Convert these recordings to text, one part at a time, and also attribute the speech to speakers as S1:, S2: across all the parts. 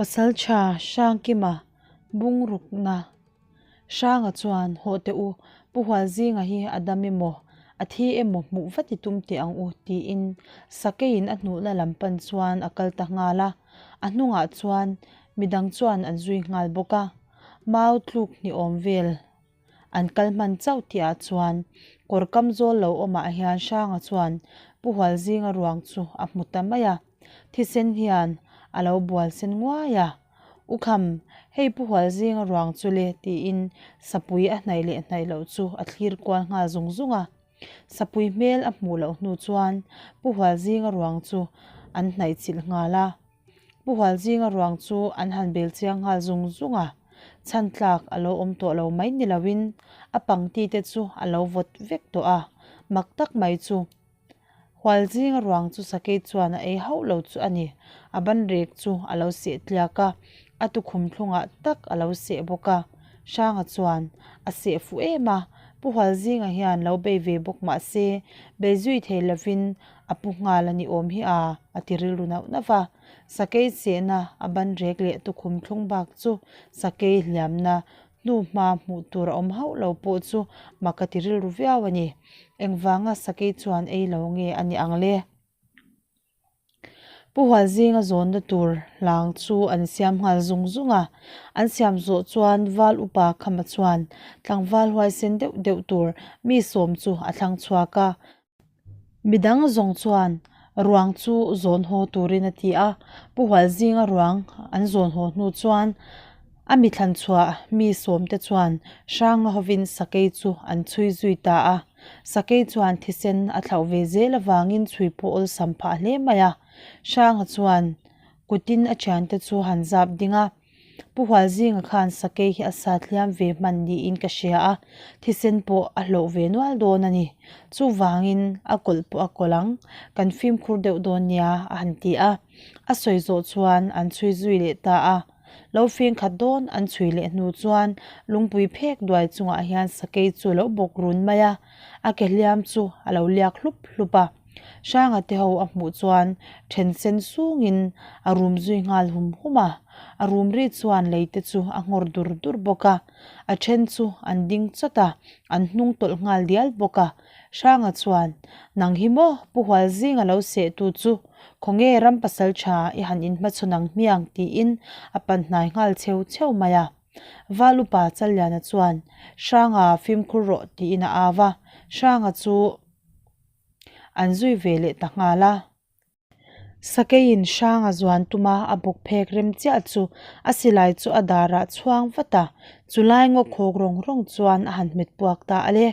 S1: Pasaltha Hrangkima bungrukna Hranga chuan haw teh u, Pu Hualzinga hi a dam emaw, a thi emaw hmuh vat i tum teh ang u tiin Sakeiin a hnuhna lam pan chuan a kal ta nghal a, a hnungah chuan midang chuan an zui nghal bawk a, mau tluk hniawm vel An kal hman chauh tihah chuan kawr kam zawl lo awmah hian Hranga chuan Pu Hualzinga ruang chu a hmu ta mai a, thisen hian a lo bual sen nguai a. U Kham, hei Pu Hualzinga ruang chu le tiin sapui a hnaih leh hnaih loh chu a thlir kual nghal zung zung a. Sapui hmel a hmuh loh hnu chuan Pu Hualzinga ruang chu an hnaih chilh nghal a. Pu Hualzinga ruang chu an han bel chiang nghal zung zung a, chhan tlak a lo awm tawh lo mai ni loin a pangti te chu a lo vawt vek tawh a, mak tak mai chu Hualzinga ruang chu sakei chuan a ei hauh lo chu a ni. A ban rek chu a lo seh tliak a, a tukhum thlungah tak a lo seh bawk a. Hranga chuan a seh fuh em a, Pu Hualzinga hian lo bei ve bawk mah se bei zui thei lovin A pu nghal a ni awm hi a, a ti rilru nauh nauh a. Sakei chehna a ban rek leh tukhum thlung bak chu sakei hliamna hnu hma hmuh tur a awm hauh lo pawh chu mak a ti rilru viau a ni. Engvanga sakei chuan ei lo nge a ni ang le? Pu Hualzinga zawnna tur hlang chu an siam nghal zung zung a. An siam zawh chuan Val upa Khama chuan tlangval huaisen deuh deuh tur mi sawm chu a thlang chhuak a. Midang zawng chuan ruang chu zawn haw turin a ti a, Pu Hualzinga ruang an zawn haw hnu chuan a mi thlan chhuah mi sawmte chuan Hranga hovin sakei chu an chhui zui ta a. Sakei chuan thisen a thlauh ve zel avangin chhui pawh awlsam phah hle mai a. Hranga chuan kutin a thiante chu han zap ding a. Pu Hualzinga khan sakei hi a sat hliam ve hman niin ka hria a, thisen pawh a hlawh ve nual dawn a ni. Chuvangin a kawlh pawh a kawlh ang, kan fimkhur deuh dawn nia a han ti a. A sawi zawh chuan an chhui zui leh ta a. Lo fing khat dawn an chhui leh hnu chuan lungpui phek duai chungah hian sakei chu a lo bawk run mai a, a ke hliam chu a lo liak hlup hlup a. Hranga te ho a hmuh chuan then sen sungin a rum zui nghal hum hum a, a rum ri chuan lei te chu a nghawr dur dur bawk a, a then chu an ding chawt a, an hnung tawlh nghal dial bawk a. Hranga chuan, Nang hi maw Pu Hualzinga lo seh tu chu, khawnge ram pasal tha i han inhmachhawn ang hmiang tiin a pan hnai nghal cheu cheu mai a. Val upa Challiana chuan, Hranga fimkhur rawh tiin a au a, Hranga chu An zui ve leh ta nghal a. Sakeiin hrang a zuan tum a, a bawk phek rem chiah chu a silai chu a darah chhuang vat a, chulai ngaw khawk rawng rawng chuan a han hmet puak ta a le.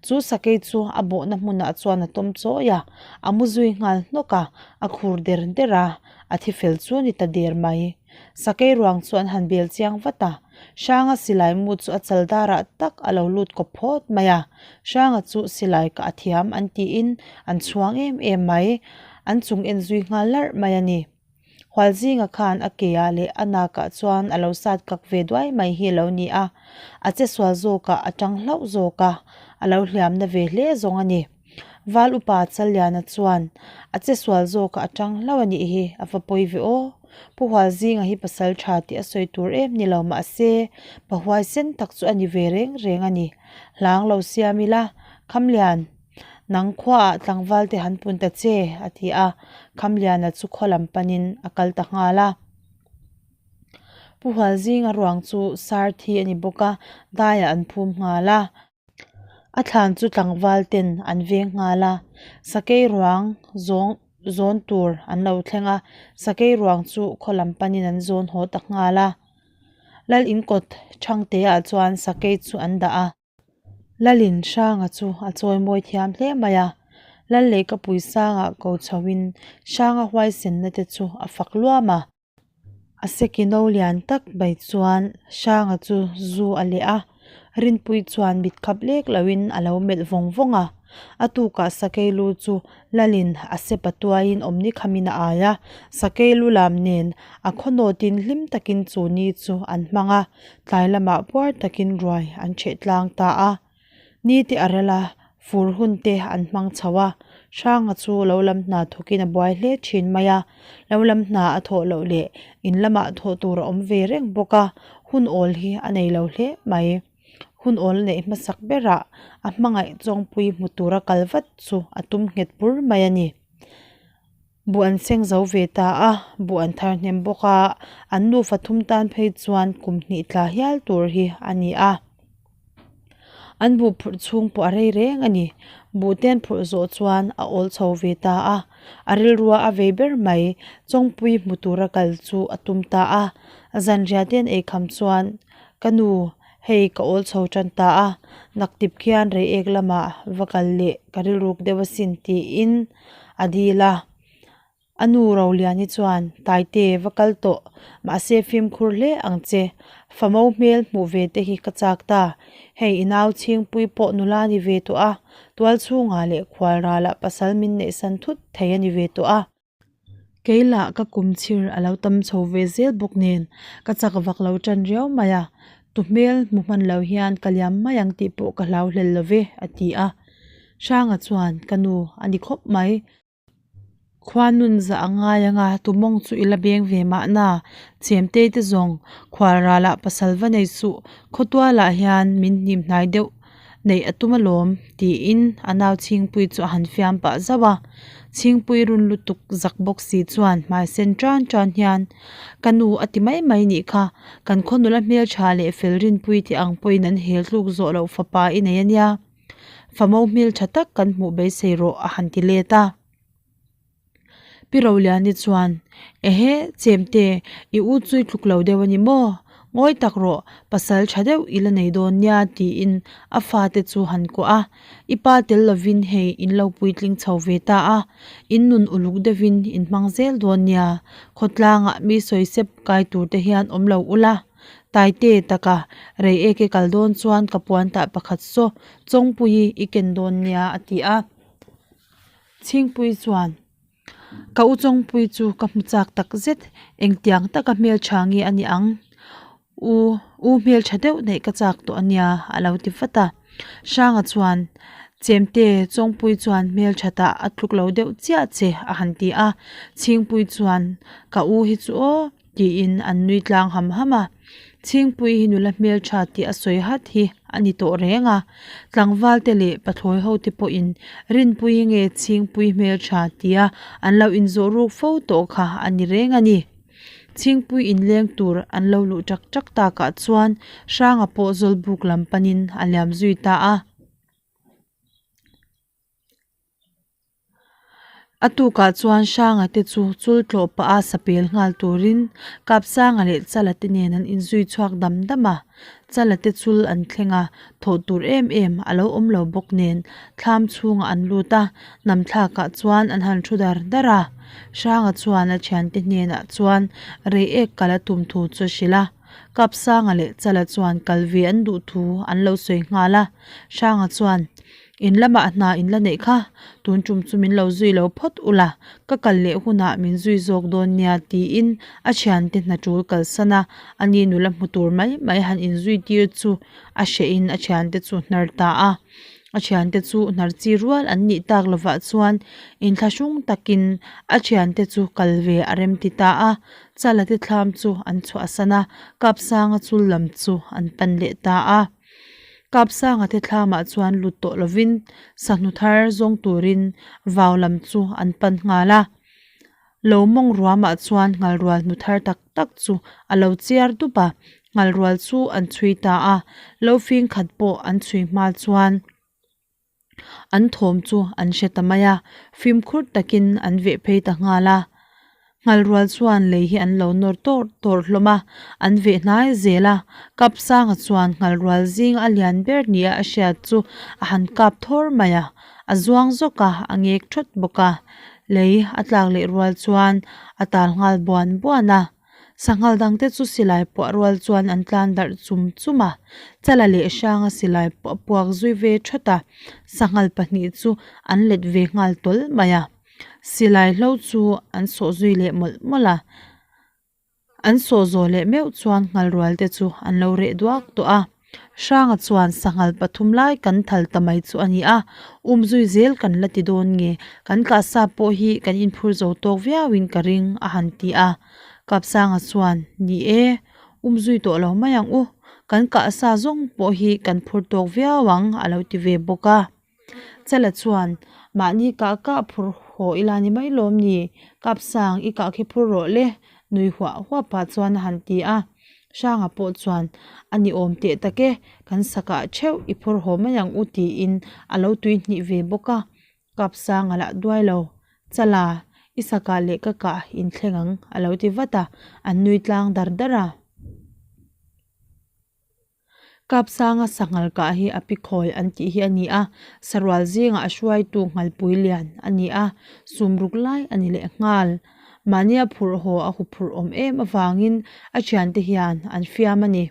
S1: Chu sakei chu a bawhna hmunah chuan a tawm chawi a, a mu zui nghal hnawk a, a khur der der a, a thi fel chu a ni ta der mai. Sakei ruang chu an han bel chiang vat a, Hranga silai mu chu a chal darah tak a lo lut kawp phawt mai a, Hranga chu silai kah a thiam an tiin an chhuang em em mai, an chung en zui nghal larh mai a ni. Hualzinga khan a ke ah leh a nakah chuan a lo sat kak ve duai mai hi a lo ni a, a che sual zawkah a tang hlauh zawk a, a lo hliamna ve hle zawng a ni. Val upa Challiana chuan a che sual zawkah a tang hlauh a nih hi, a va pawi ve aw. Pu Hualzinga hi pasal tha tih a sawi tur em ni lo mahse pa huaisen tak chu a ni ve reng reng a ni. Hlang lo siam ila, Khamlian, nang khuaah tlangval te han pun ta che, a ti a, Khamliana chu khaw lam panin a kal ta nghal a. Pu Hualzinga ruang chu sar thi a ni bawk a, daiah an phum nghal a. A thlan chu tlangval ten an veng nghal a, sakei ruang zawng zawn tur an lo thleng a, sakei ruang chu khaw lam panin an zawn haw ta nghal a. Lal in kawt Thangte ah chuan sakei chu an dah a. Lalin Hranga chu a chawi mawi thiam hle mai a, Lal lehkapui sangah ko chho in Hranga huaisenna te chu a fak luam a. A seki no lian tak mai chuan Hranga chu zu a leh a, Rinpui chuan mit khap lek loin a lo melh vawng vawng a. A tukah sakei lu chu Lalin a sepa tuaiin awmni khamin a ai a, sakei lu lam nen a khaw nawtin hlim takin chu ni chu an hmang a, tlai lamah puar takin ruai an chheh tlang ta a. Ni te a rel a, fur hun te an hmang chho a. Hranga chu lo lam hna thawkin a buai hle thin mai a, lo lam hna a thawh loh leh in lamah thawh tur a awm ve reng bawk a, hun awl hi a nei lo hle mai. Hun awl neih hmasak berah a hmangaih chawngpui hmu tura kal vat chu a tum nghet bur mai a ni. Buh an seng zo ve ta a, buh an thar hnem bawk a, an nufa thum tan phei chuan kum hnih tla hial tur hi a ni a. An buh phurh chhung pawh a rei reng a ni. Buh te an phurh zawh chuan a awl chho ve ta a, a rilrua a vei ber mai Chawngpui hmu tura kal chu a tum ta a. Zanriah te an eikham chuan Ka nu, hei ka awl chho tan ta a, naktip khian reiek lamah va kal leh ka rilruk deuh asin tiin a dil a. A nu Roliani chuan, Taite, va kal tawh, mahse fimkhur hle ang che. Famo hmel hmuh ve te hi ka chak ta. Hei i nau chhingpui pawh nula ni ve tawh a, tual chhungah leh khual ralah pasal min neihsan thut thei a ni ve tawh a. Kei lah ka kum chhir a lo tam chho ve zel bawk nen ka chak vak lo tan riau mai a, tu hmel hmu hman lo hian ka liam mai ang tih pawh ka hlau hlel lo ve a ti a. Hranga chuan ka nu a ni khawp mai. Khua nun zah a ngai ang a, tu mawng chu i la beng ve mahna, chemtei te zawng khual ralah pasal va nei suh, khawtualah hian min hnim hnai deuh neih a tum alawm tiin a nau Chhingpui chu a han fiam pah zauh a, Chhingpui run lutuk zak bawk si chuan hmai sen tan tan hian ka nu a ti mai mai nih kha, kan khaw nula hmeltha leh fel rinpui tih ang pawhin an hel tluk zawh loh fapa i nei a nia, famo hmeltha tak kan hmuh beisei rawh a han ti let a. Pi Roliani chuan, Ehe, Chemte, i u chu i tluk lo deuh a ni maw? Ngawi tak rawh, pasal tha deuh i la nei dawn nia tiin a fate chu han kuah a. I pa tel lovin hei in lo puitling chho ve ta a, in nun uluk deuhin in hmang zel dawn nia, khawtlangah mi sawi sep kai tur te hian awm lo ula. Taite taka rei eke kal dawn chuan ka puan tah pakhat saw Chawngpuii i ken dawn nia a ti a. Chhingpui chuan, Ka u Chawngpui chu ka hmu chak tak zet, engtiang taka hmeltha nge a ni ang? U, u hmeltha deuh neih ka chak tawh a nia, a lo ti vat a. Hranga chuan, Chemte, Chawngpui chuan hmeltha tah a tluk lo deuh chiah che, a han ti a. Chhingpui chuan, Ka u hi chu aw. Tiin an nui tlang ham ham a. Chhingpui hi nula hmeltha tih a sawi hat hi a ni tawh reng a. Tlangval te leh pathlawi ho te pawhin Rinpui nge Chhingpui hmeltha tia an lo inzawh ruk fo tawh kha a ni reng a ni. Chhingpui inleng tur an lo luh tak tak takah chuan Hranga pawh Zawlbuk lam panin a liam zui ta a. A tukah chuan Hranga te chu chul tlawh pah a sapel nghal turin Kapsanga leh Chala te nen an inzui chhuak dam dam a. Chala te chul an thleng a, thawh tur em em a lo awm lo bawk nen thlam chhungah an lut a, hnam thlakah chuan an han thu dar dar a. Hranga chuan a thiante hnenah chuan rei ek kal a tum thu chu a hrilh a. Kapsanga leh Chala chuan kal ve an duh thu an lo sawi nghal a. Hranga chuan. In lamah hna in la neih kha, tun tum chu min lo zui lo phawt ula, ka kal leh hunah min zui zawk dawn nia tiin a thiante hna tul kalsan a, ani nula hmu tur mai mai han inzui tir chu a hrehin a thiante chu hnar ta a. A thiante chu hnar chi rual an nih tak lovah chuan inthlahrung takin a thiante chu kal ve a rem ti ta a, Chala te thlam chu an chhuahsan a, Kapsanga chul lam chu an pan leh ta a. Kapsanga te thlamah chuan lut tawh lovin sahnu thar zawng turin vau lam chu an pan nghal a. Lo mawng ruamah chuan nghalrual hnu thar tak tak chu a lo chiar dup a, nghalrual chu an chhui ta a, lo fing khat pawh an chhui hma chuan An thawm chu an hre ta mai a, fimkhur takin an veh phei ta nghal a. Nghalrual chuan lei hi an lo nawr tawr tawr hlawm a, an veh hnai zel a. Kapsanga chuan nghalrual zing a lian ber nia a hriat chu a han kap thawr mai a, a zuang zawk a, a ngek thawt bawk a. Lei a tlak leh rual chuan a tal nghal buan buan a. Sanghal dangte chu silai puah rual chuan an tlan darh chum chum a, Chala leh Hranga silai pawh a puak zui ve thawt a, sanghal pahnih chu an let ve nghal tawl mai a. Silai hlo chu an sawh zui leh mawlh mawlh a, an sawh zawh leh meuh chuan nghal rual te chu an lo reh duak tawh a. Hranga chuan sanghal pathum lai kan thal ta mai chu a ni a, umzui zel kan la ti dawn nge, kan kah sa pawh hi kan inphur zo tawk viauin ka ring a han ti a. Kapsanga chuan, Ni e, umzui tawh lo mai ang u, kan kah sa zawng pawh hi kan phur tawk viau ang a lo ti ve bawk a. Chala chuan, Mahni kah kah phur haw ila ni mai lawm ni? Kapsang, i kah khi phur rawh le, nui huah huah pah chuan a han ti a. Hranga pawh chuan, A ni awm teh tak e, kan sakah theuh i phur haw mai ang u tiin a lo tui hnih ve bawk a. Kapsang a lah duai lo, Chala, i sakah leh ka kah inthleng ang a lo ti vat a, an nui tlang dar dar a. Kapsanga sanghal kah hi a pi khawi an tih hi a ni a, sarual zingah a hruaitu nghalpui lian a ni a, sumruk lai a ni leh nghal. Mahnia phurh haw a huphurh awm em avangin a thiante hian an fiam a ni.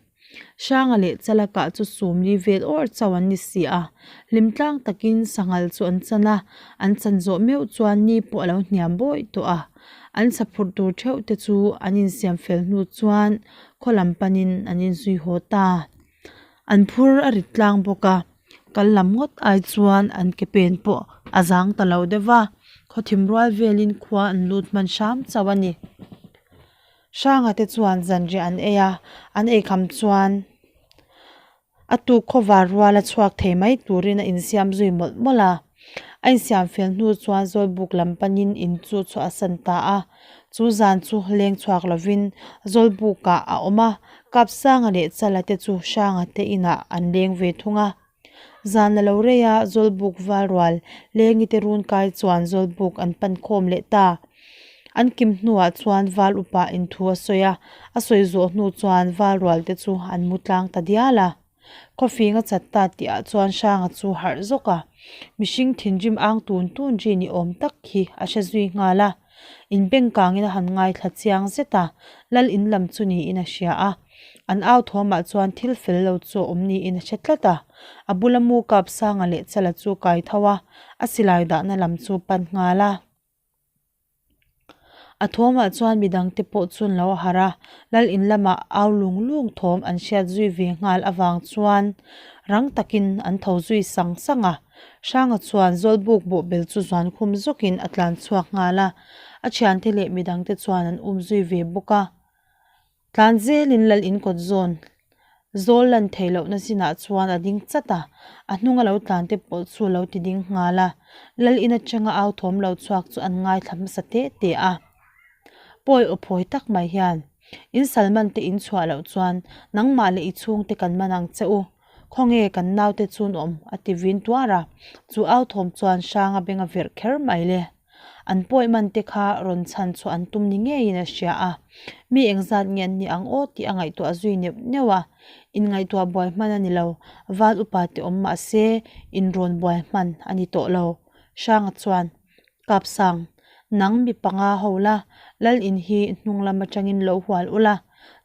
S1: Hranga leh Chala kah chu sumli vel awr chauh an ni si a, hlim tlang takin sanghal chu an chan a, an chan zawh meuh chuan ni pawh a lo hniam bawih tawh a. An saphurh tur theuh te chu an insiam fel hnu chuan khaw lam panin an inzui haw ta. An phur a rit tlang bawk a, kal lam ngawt ai chuan an ke pen pawh a zang ta lo deuh va, khaw thim rual velin khua an lut hman hram chauh a ni. Hranga te chuan zanriah an ei a, an eikham chuan A tuk khawvar rual a chhuak thei mai turin a insiam zui mawlh mawlh a. A insiam fel hnu chuan Zawlbuk lam panin in chu chhuah a san ta a. Chu zan chu leng chhuak lovin Zawlbukah a awm a, Kapsanga leh Chala te chu Hranga te inah an leng ve thung a. Zan a lo rei a, Zawlbuk val rual lengi te run kai chuan Zawlbuk an pan khawm leh ta. An kim hnuah chuan val upa in thu a sawi a, a sawi zawh hnu chuan val rual te chu an mu tlang ta dial a. Khawfing a chat ta tih ah chuan Hranga chu harh zawk a, mihring thinrim ang tun tun ri ni awm tak hi a hre zui nghal a. In bengkangin a han ngaithla chiang zet a, lal in lam chu niin a hria a. An au thawmah chuan thil fel lo chu a awm niin a hre tlat a. A bula mu Kapsanga leh Chala chu kai tho a, a silai dahna lam chu pan nghal a. A thawmah chuan midangte pawh chu an lo harh a, lal in lamah au lung lung thawm an hriat zui ve nghal avang chuan rang takin an tho zui sang sang a. Hranga chuan Zawlbuk bawhbel chu zuan khum zawkin a tlan chhuak nghal a, a thiante leh midangte chuan an um zui ve bawk a. Tlan zelin lal in kawt zawn zawl lan theih lohna zinah chuan a ding chat a, a hnunga lo tlan te pawh chu a lo ti ding nghal a, lal in atanga au thawm lo chhuak chu an ngaithla hmasa teh teh a. Pawi aw phawi tak mai hian, In Salman te in chhuah loh chuan nangmah leh i chhungte kan man ang che u, khawnge kan naute chu an awm a ti vin tuar a, chu au thawm chuan Hranga beng a verh kher mai le. An pawi man te kha rawn chhan chhuah an tum ni ngeiin a hria a, mi engzat nge an ni ang aw tih a ngaihtuah zui neuh neuh a, inngaihtuah buai hman a ni lo, val upa te awm mah se inrawn buai hman a ni tawh lo. Hranga chuan, Kapsang, nang mi panga ho la, lal in hi hnung lam atangin lo hual ula,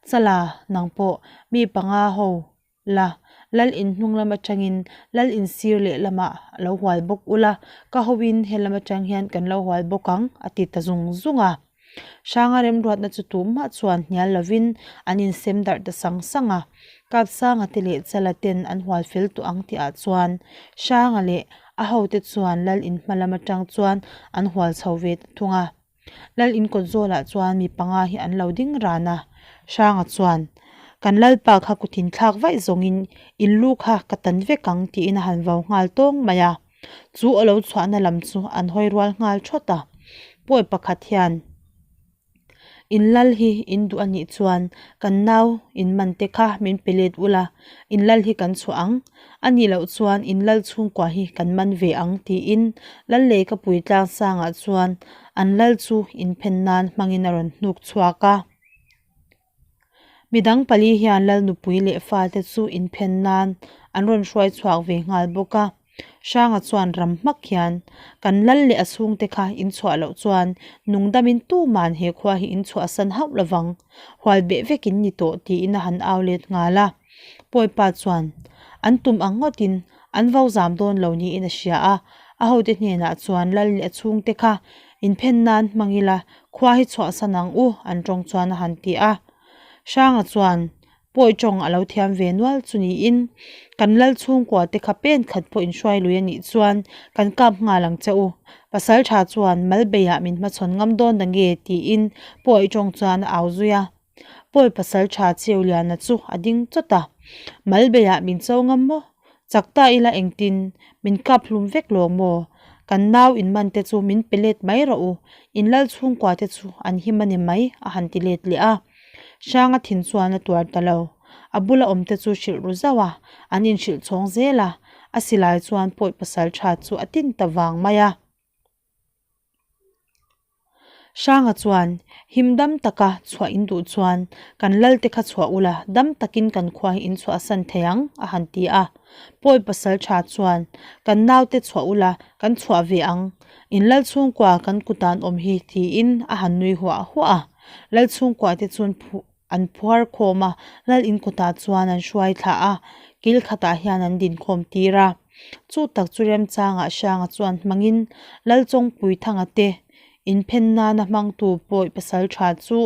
S1: Chala, nang pawh mi panga ho La, lal in hnung lam atangin lal in sir leh lamah lo hual bawk ula, ka hoin he lam atang hian kan lo hual bawk ang, a ti ta zung zung a. Hranga remruatna chu tumah chuan hnial lovin an insem darh ta sang sang a. Kapsanga te leh Chala ten an hual fel tawh ang tihah chuan Hranga leh a hote chuan lal in hma lam atang chuan an hual chho ve ta thung a. Lal in kawt zawlah chuan mi panga hi an lo ding ran a, Hranga chuan, Kan Lalpa kha kut in thlak vaih zawngin in lu kha ka tan vek ang tiin a han vau nghal tawng mai a. Chu a lo chhuahna lam chu an hawi rual nghal thawt a. Pawi pakhat hian, In lal hi in duh a nih chuan kan nau in man te kha min pe let ula, in lal hi kan chhuah ang. A nih loh chuan in lal chhungkua hi kan man ve ang tiin lal lei ka pui tlang sangah chuan an lal chu inphen nan hmangin a rawn hnuk chhuak a. Midang pali hian lal nupui leh fate chu inphen nan an rawn hruai chhuak ve nghal bawk a. Hranga chuan ram hmak hian kan lal leh a chhungte kha in chhuah loh chuan nungdamin tuman he khua hi in chhuahsan hauh lovang, hual beh vek in ni tawh tiin a han au let nghal a. Pawipa chuan an tum ang ngawtin an vo zam dawn lo niin a hria a, a hote hnenah chuan lal leh a chhungte kha inphen nan hmang ila khua hi chhuahsan ang u an tawng chuan a han ti a. Hranga chuan. Pawi tawng a lo thiam ve nual chu niin, Kan lal chhungkua te kha pen khat pawh inhruai lui a nih chuan kan kap nghal ang che u. Pasaltha chuan mal beiah min hmachhawn ngam dawn na nge tiin pawi tawng chuan a au zui a. Pawi pasaltha Cheuliana chu a ding chawt a, Mal beiah min cho ngam maw? Chak ta ila engtin? Min kap hlum vek lawng maw? Kan nau in man te chu min pe let mai rawh u, in lal chhungkua te chu an him a ni mai a han ti let leh a. Hranga thin chuan a tuar ta lo. A bula awm te chu hrilh ru zauh a, an inhrilh chhawng zel a, a silai chuan pawi pasal tha chu a tin ta vang mai a. Hranga chuan, Him dam taka chhuah in duh chuan kan lal te kha chhuah ula, dam takin kan khua hi in chhuahsan thei ang, a han ti a. Pawi pasal tha chuan, Kan naute chhuah ula, kan chhuah ve ang. In lal chhungkua kan kut an awm hi, tiin a han nui huah huah a. Lal chhungkua te chuan an phuar khawm a, lal in kutah chuan an hruai thla a, kil khatah hian an din khawm tir a. Chu tak chu remchangah Hranga chuan hmangin Lal Chawngpui Thanga te inphen nana hmangtu pawi pasal tha chu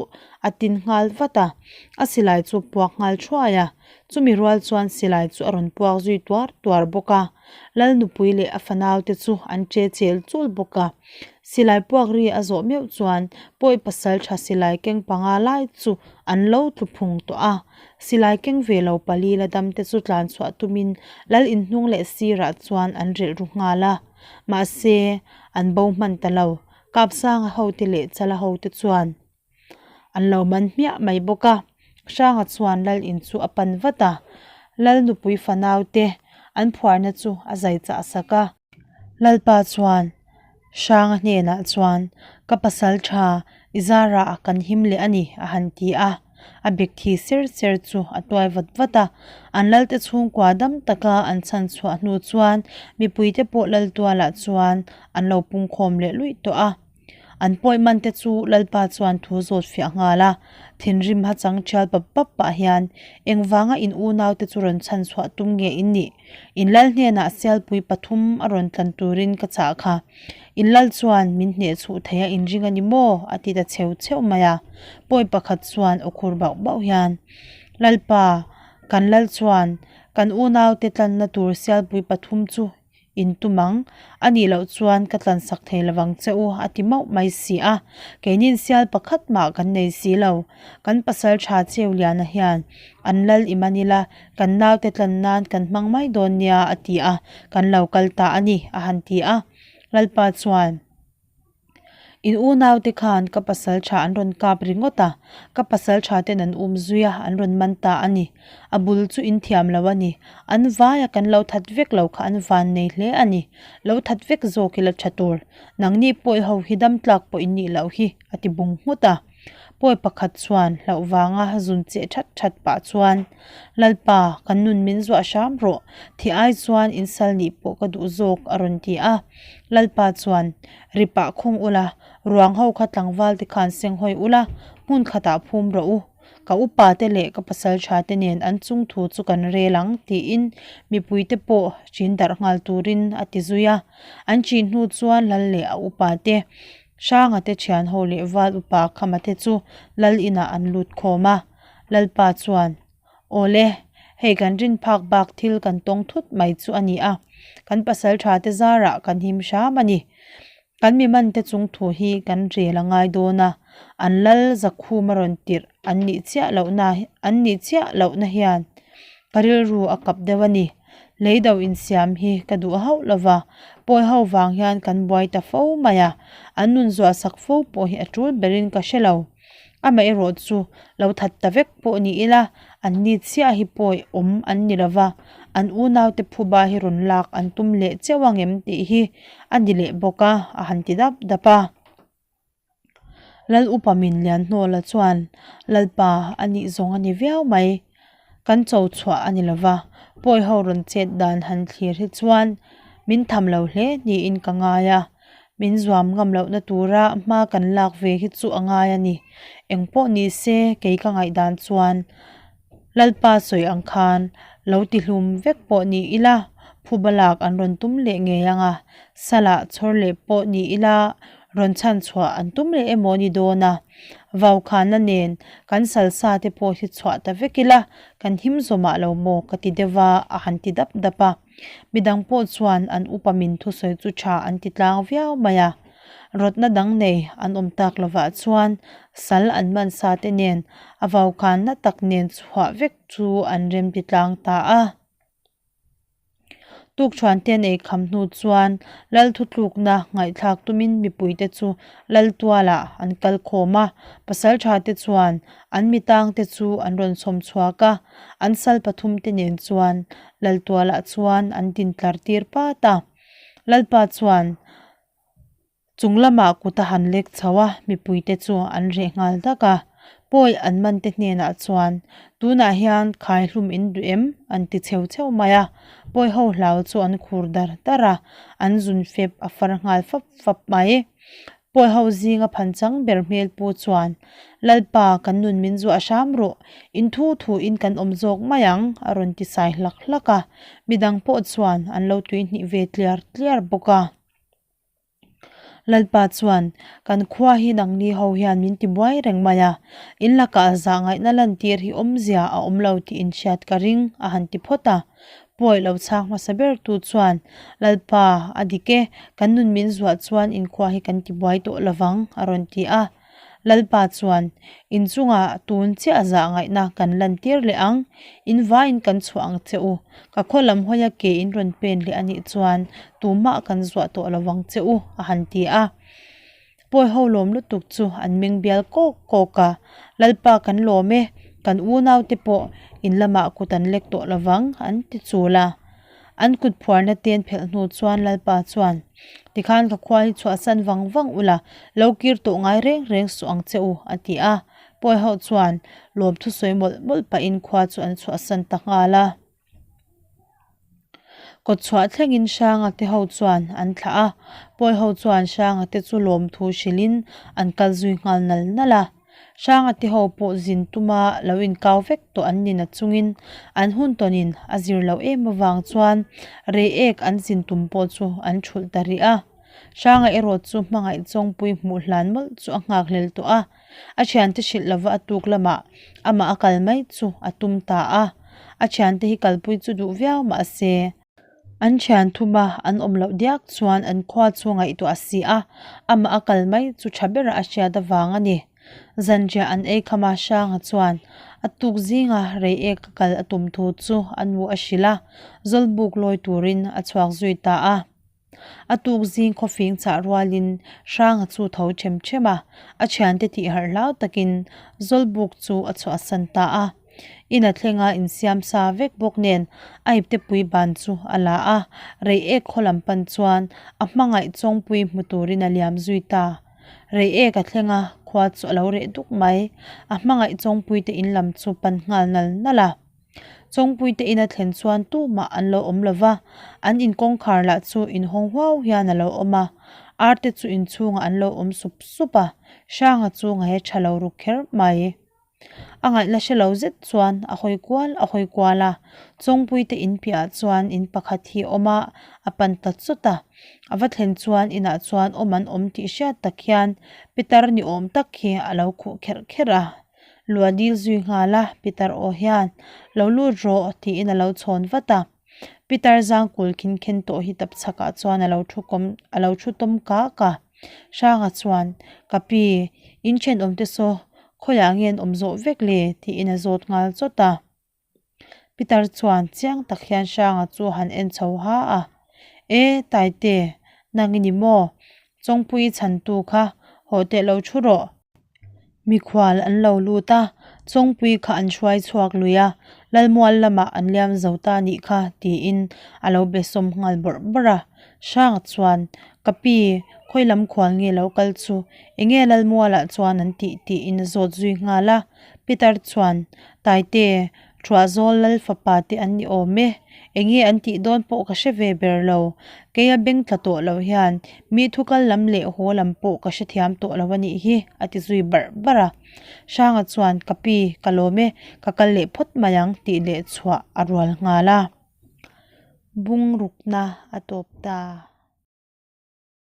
S1: a tin nghal vat a, a silai chu puak nghal thuai a, chumi rual chuan silai chu a rawn puak zui tuar tuar bawk a, Lal nupui leh a fanau te chu an che chel chul bawk a. Silai puak ri a zawh meuh chuan pawi pasal tha silai keng panga lai chu an lo tlu phung tawh a. Silai keng ve lo pali la dam te chu tlan chhuah tumin lal inhnung leh sirah chuan an relh ru nghal a. Mahse, an bo hman ta lo. Kapsanga hote leh Chala hote chuan an lo man hmiah mai bawk a. Hranga chuan lal in chu a pan vat a, lal nupui fanau te an phuarna chu a zai chah sak a. Lalpa chuan Hranga hnenah chuan, Ka pasal tha, i zarah kan him leh a ni, a han ti a. A bek thi ser ser chu a tuai vat vat a. An lalte chhungkua dam taka an chhan chhuah hnu chuan mipuite pawh lal tualah chuan an lo pungkhawm leh luih tawh a. An pawi man te chu Lalpa chuan thu zawt fiah nghal a, thinrim ha chang thial pap pap pah hian, Engvanga in unau te chu rawn chhan chhuah tum nge in nih? In lal hnenah sialpui pathum a rawn tlan turin ka chah kha. In lal chuan min hneh chhuh thei a inring a ni maw? a ti ta cheu cheu mai a. Pawi pakhat chuan aw khur bauh bauh hian, Lalpa, kan lal chuan kan unau te tlanna tur sialpui pathum chu In tum ang, a nih loh chuan ka tlansak thei lovang che u, a ti mauh mai si a. Keinin sial pakhat mah kan nei si lo. Kan pasal tha cheu liana hian an lal i man ila, kan naute tlan nan kan hmang mai dawn nia, a ti a, kan lo kal ta a ni, a han ti a. Lalpa chuan. In unaute khan ka pasal tha an rawn kap ringawt a, ka pasal tha ten an um zui a, an rawn man ta a ni. A bul chu in thiam lo a ni. An vaia kan lo that vek lo kha an van nei hle a ni. Lo that vek zawk ila tha tur. Nangni pawi ho hi dam tlak pawh in nih loh hi, a ti bung nghut a. Pawi pakhat chuan hlauh vanga zun cheh that that pah chuan, Lalpa, kan nun min zuah hram rawh, thi ai chuan in sal nih pawh ka duh zawk, a rawn ti a. Lalpa chuan, Ri pah khung ula, ruang ho kha tlangval te khan senghawi ula, hmun khatah phum rawh u. Ka upa te leh ka pasal tha te nen an chung thu chu kan rel ang, tiin mipui te pawh chin darh nghal turin a ti zui a. An chin hnu chuan Lal leh a upa te Hranga te thian ho leh val upa Khama te chu lal inah an lut khawm a, Lalpa chuan, Awle, hei kan rin phak bak thil kan tawng thut mai chu a ni a, kan pasal tha te zarah kan him hram a ni. Kan mi man te chung thu hi kan rel a ngai dawn a, an lal zakhum a rawn tirh an nih chiah lohna an nih chiah lohna hian ka rilru a kap deuh a ni. Lei do insiam hi ka duh hauh lo va, pawi ho vang hian kan buai ta fo mai a, an nun zuah sak fo pawh hi a tul berin ka hre lo. Amaherawh chu lo that ta vek pawh ni ila, an ni chiah hi pawi awm an ni lo va, an unaute phuba hi rawn lak an tum leh cheuh ang em tih hi a ni leh bawk a, a han ti dap dap a. Lal upa min lian hnawla chuan Lalpa a nih zawng a ni viau mai. Kan cho chhuah a ni lova, pawi ho rawn chet dan han thlir hi chuan min tham lo hle niin ka ngai a, min zuam ngam lohna tura hma kan lak ve hi chu a ngai a ni. Engpawh ni se kei ka ngaihdan chuan Lalpa sawi ang khan lo tihlum vek pawh ni ila, phuba lak an rawn tum leh ngei ang a, salah chhawr leh pawh ni ila rawn chhan chhuah an tum leh emaw ni dawn a. Vaukhana nen kan salsa te pawh hi chhuah ta vek ila, kan him zawmah lo maw ka ti deuh va a han ti dap dap a. Midang pawh chuan an upa min thusawi chu tha an ti tlang viau mai a. Rawtna dang nei an awm tak lovah chuan sal an man sa te nen a vaukhanna tak nen chhuah vek chu an rem ti tlang ta a. Tukṭhuan te an ei kham hnu chuan Lal thutlukna ngaihthlak tumin mipuite chu Lal tualah an kal khawm a, pasalṭha te chuan an mitangte chu an rawn chhawm chhuak a, an sal pathumte nen chuan Lal tualah chuan an din tlar tir pat a. Lalpa chuan Chung lamah kut a han lek chho a, mipuite chu an reh nghal dak a. Pawi an mante hnenah chuan, Tunah hian khai hlum in duh em? an ti cheu cheu mai a. Pawi ho hlau chu an khur dar dar a, an zun fep a far nghal fap fap mai. Pawi ho zinga phanchang ber hmel pu chuan, Lalpa, kan nun min zuah hram rawh, in thu thu in kan awm zawk mai ang, a rawn ti sai hlak hlak a. Midang pawh chuan an lo tuihnih ve tliar tliar bawk a. Lalpa chuan, Kan khua hi nangni ho hian min ti buai reng mai a, in lakah zah ngaihna lantir hi awmzia a awm lo tih in hriat ka ring, a han ti phawt a. Pawi lo chhang hmasa ber tu chuan, Lalpa, a dik e, kan nun min zuah chuan in khua hi kan ti buai tawh lovang, a rawn ti a. Lalpa chuan, In chungah tun chiah zah ngaihna kan lantir leh ang, in vaiin kan chhuah ang che u. Ka khaw lam hawia ke in rawn pen leh a nih chuan tumah kan zuah tawh lo vang che u, a han ti a. Pawi ho lawm lutuk chu an meng bial kawk kawk a, Lalpa kan lawm e, kan unaute pawh in lamah kut an lek tawh lo vang, an ti chul a. An kut phuarna te an phelh hnu chuan Lalpa chuan, Tikhan ka khua hi chhuahsan vang vang ula, lo kir tawh ngai reng reng suh ang che u, a ti a. Pawi ho chuan lawm thusawi mawlh mawlh pahin khua chu an chhuahsan ta nghal a. Kawtchhuah thlengin Hranga te ho chuan an thlah a, Pawi ho chuan Hranga te chu lawmthu hrilhin an kal zui nghal nal nal a. Hranga te ho pawh zin tuma lo inkau vek tawh an ni na chungin an hun tawnin a zir loh em avang chuan Reiek an zin tum pawh chu an thulh ta rih a. Hranga erawh chu hmangaih chawngpui hmuh hlan mawlh chu a nghakhlel tawh a, a thiante hrilh lova a tuk lamah amah a kal mai chu a tum ta a, a thiante hi kalpui chu duh viau mahse, An thian thum a, an awm loh diak chuan an khua chu ngaihtuah si a, amah a kal mai chu tha bera a hriat avang a ni. Zanriah an ei kham a, Hranga chuan a tuk zinga Reiek a kal a tum thu chu a nu a hrilh a, Zawlbuk lawi turin a chhuak zui ta a. A tuk zing khawfing chah rualin Hranga chu tho them them a, a thiante tih harh hlau takin Zawlbuk chu a chhuahsan ta a. Ina thlenga insiam sa vek bawk nen a iptepui ban chu a la a, Reiek khaw lam pan chuan a hmangaih chawngpui hmu turin a liam zui ta. Reiek a thleng a, khua chu a lo reh duk mai. A hmangaih chawngpui te in lam chu pan nghal nal nal a. Chawngpui te in a thlen chuan tumah an lo awm lo va, an in kawngkhar lah chu inhawng huau hian a lo awm a, ar te chu inchhungah an lo awm sup sup a, Hranga chu ngaih a tha lo ruk kher mai. A ngaihna hre lo zet chuan a hawi kual a hawi kual a, Chawngpui te in piahah chuan in pakhat hi a awm a, a pan ta chawt a. A va thlen chuan inah chuan awm an awm tih hriat tak hian pitar ni awm tak hi a lo khuh kherh kherh a. Lua dil zui nghal a, pitar aw hian, Lo lut rawh, tiin a lo chhawn vat a. Pitar zangkul khin khen tawh hi tapchhakah chuan a lo thu kawm a lo thu tawm kak a. Hranga chuan, Ka pi, in thenawmte saw khawiah nge an awm zawh vek le? tiin a zawt nghal chawt a. Pitar chuan chiang tak hian Hranga chu han en chho ha a, E, Taite, nang i ni maw? Chawngpui chhantu kha haw teh lo thu rawh. Mikhual an lo lut a, Chawngpui kha an hruai chhuak lui a, Lalmual lamah an liam zo ta nih kha tiin a lo be sawm nghal bawrh bawrh a. Hrang chuan, Ka pi, khawi lam khual nge lo kal chu? Enge Lalmualah chuan an tih tiin a zawt zui nghal a. Peter chuan, Taite, Thuahzawl Lal fapa te an ni awm e, enge an tih dawn pawh ka hre ve ber lo. Keia beng tla tawh lo hian mi thu kal lam leh haw lam pawh ka hrethiam tawh lo a nih hi, a ti zui barh barh a. Hranga chuan, Ka pi, ka lawm e, ka kal leh phawt mai ang, tih leh chhuah a rual nghal a. Bungrukna a tawp ta.